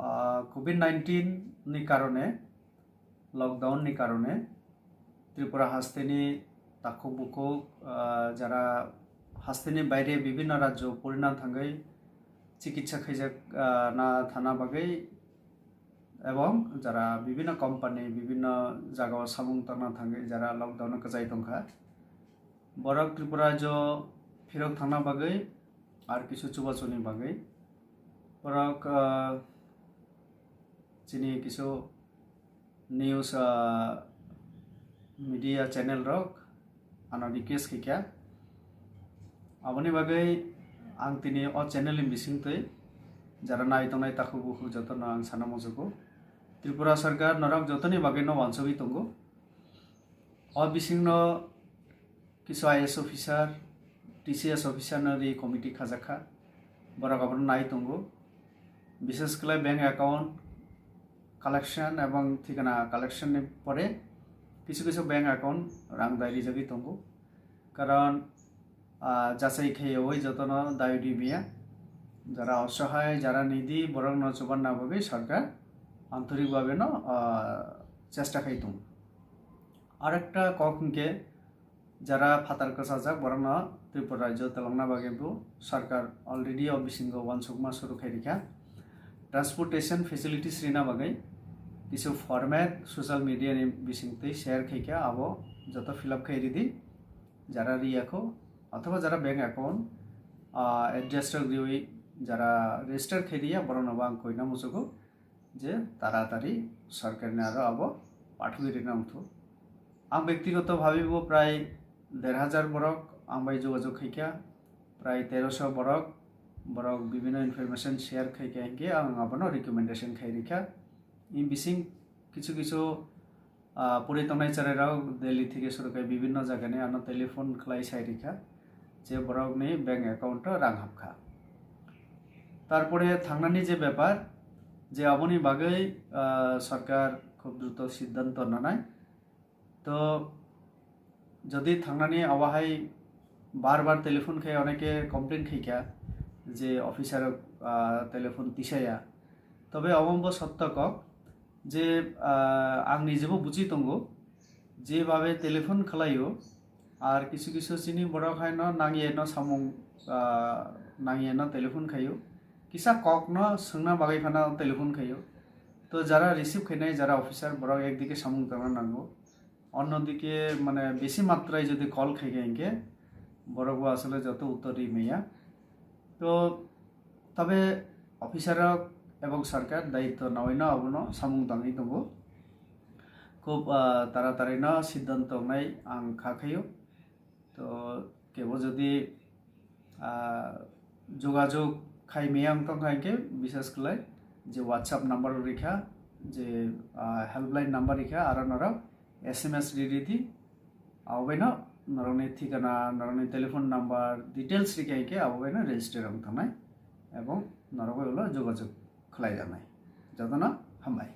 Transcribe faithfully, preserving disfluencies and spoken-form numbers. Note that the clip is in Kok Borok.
Ah, covid nineteen ni karone, lockdown ni karone Tripura hasteni takhuk bukhuk, ah, jara hasteni baire bibhinno rajyo purina thangwi chikitsa khaijak, ah, na thana bagwi ebong jara bibhinno company, bibhinno jagao samung tangna thangwi jara lockdown o kwchai tongkha. Borok Tripura rajyo phirok thangna bagwi ar kisu chubachuni bagwi borok, ah, chini kisu news, ah, media channel rok ano request khaikha. Aboni bagwi ang tini o channel ni bisingtwi jara nai tongnai takhuk bukhuk jotono ang sana muchugo. Tripura sarkar norok jotoni bagwi no wansugwi tongo. O bisingno kisu I A S officer, T C S officer no ri committee khajakha. Borok abono nai tongo. Bishes khlai bank account collection ebong thikana collection ni pore kisu kisu bank account rang dai rijagwi tongo. Karon, ah, jachai khaiwi jotono dai ri maya. Jara osahai, jara nidi, borokno chubanna bagwi sarkar antorik bhabe no, ah, chesta khai tongo. Arekta kok hwnkhe, jara phatar kwchajak borokno Tripura rajyo twlangna bagwi bo sarkar already o bisingo uansukma suru khai rikha. Transportation facilities rina bagwi kisu format social media ni bisingtwi share khaikha, abo joto fill up khai ridi, jara riyakho, othoba jara bank account, ah, address rok riwi jara register khai riya, borokno bo ang koina muchugo je taratari sarkarni aro abo pathogwi rina wngthu. Ang bektigoto bhabi bo prai der hajar borok ang bai jogajog khaikha, prai teroso borok, borok bibhinno information share khaikha hinkhe ang abono recommendation khai rikha. Ni bising kisu kisu, ah, puri tongnai cherairok Delhi theke suru khai bibhinno jagani ano telephone khlai sai rikha je borokni bank account o rang hapkha. Tarpore thangnani je bepar, je aboni bagwi, ah, sarkar khub druto siddhanto nanai. To jodi thangnani awahai bar bar telephone khai oneke complain khaikha je officer, ah, telephone tisaya, tobe omo bo sotto kok je, ah, ang nijebo buji tongo, jebhabe telephone khlaio, ar kisu kisu chini borok haino nangyeno samung, ah, nangyeno telephone khaio, kisa kokno swngna bagwi phano telephone khaio. To jara receive khainai, jara officer, borok ekdike samung tangna nango, onnodike mane besi matrai jodi call khaikha hinkhe borok bo asole joto uttor ri maya. To tobe officer rok ebong sarkar daitto nawi no abono samung tangwi tongo. Khub, ah, tara tari no siddhanto wngnai ang kha khaio. To kebo jodi, ah, jogajog khai maya wng tongkha hinkhe bishes khlai je WhatsApp number rikha, je, ah, helpline number rikha, aro norok S M S ri ridi, abo baino norokni thikana, norokni telephone number, details rikha hinkhe abo baino register wng thangnai ebong norok bai ulo jogajog khlai jaknai. Jotono hambai.